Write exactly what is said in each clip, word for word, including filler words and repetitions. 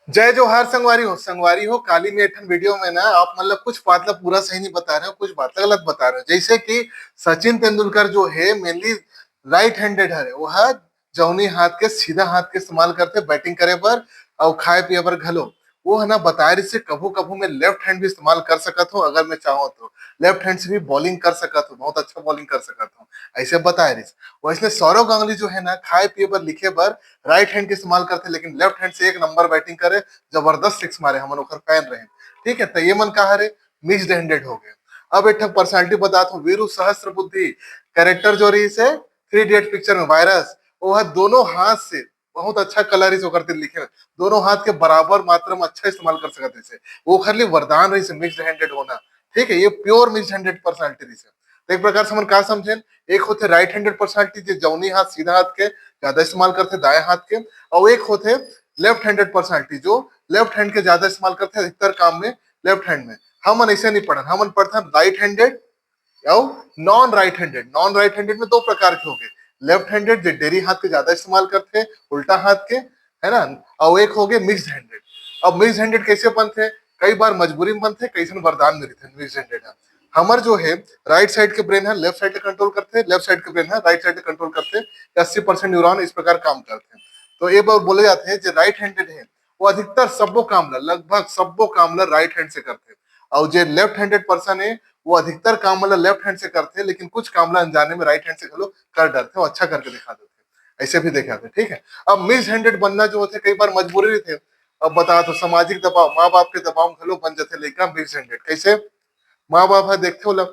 जय जोहार संगवारी हो। संगवारी हो, काली मैं एक ठन वीडियो में ना आप मन ला कुछ बात ला पूरा सही नहीं बता रहे हो, कुछ बात ला गलत बता रहे हो। जैसे कि सचिन तेंदुलकर जो है mainly राइट हैंडेड हरे, वो ह जौनी हाथ के सीधा हाथ के इस्तेमाल करथे बैटिंग करे बर अउ खाए पिए बर घलो। वो ह ना बताए रहिसे कभू कभू मैं लेफ्ट हैंड भी इस्तेमाल कर सकत हूँ अगर मैं चाहूँ तो, लेफ्ट हैंड से भी बॉलिंग कर सकत हूँ, बहुत अच्छा बॉलिंग कर सकत हूँ, ऐसे बताए रहिस। वैसने सौरव गांगुली जो है ना खाए पिए बर लिखे बर राइट हैंड के इस्तेमाल करथे, लेकिन लेफ्ट हैंड से एक नंबर बैटिंग करे, जबरदस्त सिक्स मारे, हमन ओकर फैन रहे। ठीक है, तो ये मन का हरे, मिक्स्ड हैंडेड हो गए। अब एक ठक पर्सनालिटी बतात हूँ, वीरू सहस्त्र बुद्धि कैरेक्टर जो रहिसे थ्री इडियट पिक्चर में वायरस, वो ह दोनों हाथ से, बहुत अच्छा कला रहिसे ओकर तीर लिखे में, दोनों हाथ के बराबर मात्रा में अच्छा इस्तेमाल कर सकत रहिसे, ओखर लिए वरदान रहिसे मिक्स्ड हैंडेड होना। ठीक है, ये प्योर मिक्स्ड हैंडेड पर्सनालिटी रहिसे। तो एक प्रकार से हमन का समझेन, एक होथे राइट हैंडेड पर्सनालिटी जो जौनी हाथ सीधा हाथ के ज्यादा इस्तेमाल करथे दाएं हाथ के, और एक होथे लेफ्ट हैंडेड पर्सनालिटी जो लेफ्ट हैंड के ज्यादा इस्तेमाल करथे अधिकतर काम में लेफ्ट हैंड में। हमन ऐसे नहीं पढ़न, हमन पढ़थन राइट हैंडेड अउ non right handed. Non right handed में दो प्रकार के हो गए, लेफ्ट हैंडेड जो डेरी हाथ के ज्यादा इस्तेमाल करथे उल्टा हाथ के, है ना, अउ एक हो गए मिक्स्ड हैंडेड। अब मिक्स्ड हैंडेड कैसे बनथे? कई बार मजबूरी में बनथे, कई ठन वरदान में रहिथे मिक्स्ड हैंडेड ह। हमर जो है राइट साइड के ब्रेन ह लेफ्ट साइड के कंट्रोल करथे, लेफ्ट साइड के ब्रेन ह राइट साइड के कंट्रोल करथे, अस्सी परसेंट न्यूरॉन इस प्रकार काम करथे। तो ये बार बोले जाथे जो राइट हैंडेड है वो अधिकतर सब्बो काम ला, लगभग सब्बो काम ला राइट हैंड से करथे, और जो लेफ्ट हैंडेड पर्सन है वो अधिकतर काम ला लेफ्ट हैंड से करथे, लेकिन कुछ काम ला अनजाने में राइट हैंड से घलो कर डरथे और अच्छा करके दिखा देथे, ऐसे भी देखे जाथे। ठीक है, अब मिक्स्ड हैंडेड बनना जो होथे कई बार मजबूरी रहिथे। अब बता तो सामाजिक दबाव, माँ बाप के दबाव में घलो बन जाथे लइका मिक्स्ड हैंडेड। कैसे? माँ बाप ह देखथे ओला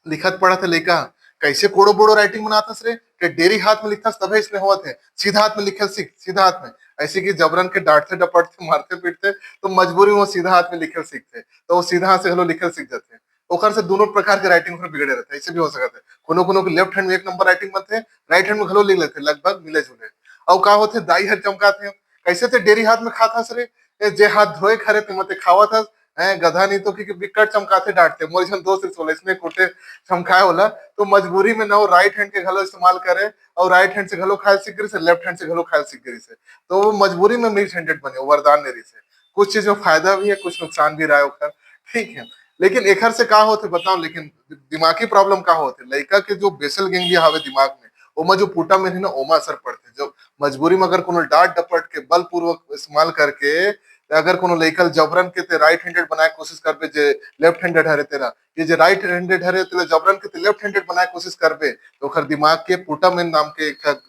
लिखत पढ़त हे लइका, कैसे कोड़ो बोड़ो राइटिंग बनाथस रे, के डेरी हाथ में लिखथस तभे इसने होवत हे, सीधा हाथ में लिखे ल सीख, सीधा हाथ में। ऐसे कि जबरन के डांटथे डपटथे मारथे पीटथे तो मजबूरी में वो सीधा हाथ में लिखे ल सीखथे, तो वो सीधा हाथ से घलो लिखे ल सीख जाथे। ओकर से दोनों प्रकार के राइटिंग ओकर बिगड़े रहथे, ऐसे भी हो सकत हे। कोनो कोनो के लेफ्ट हैंड में एक नंबर राइटिंग बनथे, राइट हैंड में घलो लिख लेथे, लगभग मिले जुले। अउ का होथे, दाई हर चमकाथे, कैसे ते डेरी हाथ में खात हस रे, ए, जे हाथ धोए खरे ते मते खावत हस, हैं, गधा नहीं तो कि, कि बिकट चमकाथे डांटथे। मोर जन दोस्त रिस वाला इसने कोटे चमकाए वाला, तो मजबूरी में ना वो राइट हैंड के घलो इस्तेमाल करे और राइट हैंड से घलो खाए सीख गई से, लेफ्ट हैंड से घलो खाए सीख गई से। तो वो मजबूरी में मिक्स्ड हैंडेड बने, वो वरदान नहीं रही से। कुछ चीज में फायदा भी है, कुछ नुकसान भी रहा है ओकर। ठीक है, लेकिन एखर से का होथे बताओ, लेकिन दिमागी प्रॉब्लम का होथे, लइका के जो बेसल गैंग्लिया हवे दिमाग में, ओमा जो पुटामिन है ना, ओमा असर पड़थे। जो मजबूरी में अगर कोनो डांट डपट के बलपूर्वक इस्तेमाल करके अगर कोनो लइका ल जबरन के ते राइट हैंडेड बनाए कोशिश करबे, जे लेफ्ट हैंडेड हरे तेरा, ये जे राइट हैंडेड हरे तेला जबरन के ते लेफ्ट हैंडेड बनाए कोशिश करबे, तो ओखर दिमाग के पुटामिन नाम के एक ठक,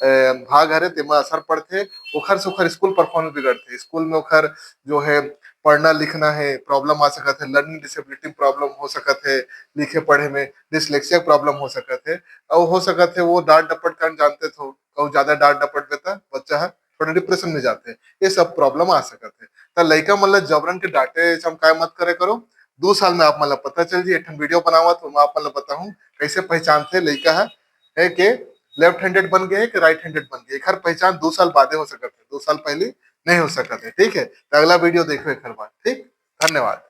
अ, भाग हरे, तेमा असर पड़थे, ओखर से ओखर स्कूल परफॉर्मेंस बिगड़थे, स्कूल में ओखर जो है पढ़ना लिखना है प्रॉब्लम आ सकत है, लर्निंग डिसेबिलिटी प्रॉब्लम हो सकत है, लिखे पढ़े में डिसलेक्सिया प्रॉब्लम हो सकत है, और हो सकत है वो डांट डपट कारण जानते थो, और ज्यादा डांट डपट में त बच्चा है थोड़ा डिप्रेशन में जाथे, ये सब प्रॉब्लम आ सकत हे। त लइका मन ल जबरन के डांटे चमकाए मत करे करो। दू साल में आप मन ल पता चल जी, एक ठन वीडियो बनावत हूँ, मैं आप मन ल बताहूँ कैसे पहचानथे लइका ह, है के लेफ्ट हैंडेड बन गए है कि राइट हैंडेड बन गए। एखर पहचान दू साल बादे हो सकत हे, दू साल पहले नहीं हो सकत हे। ठीक है, तो अगला वीडियो देखो एखर बाद। ठीक, धन्यवाद।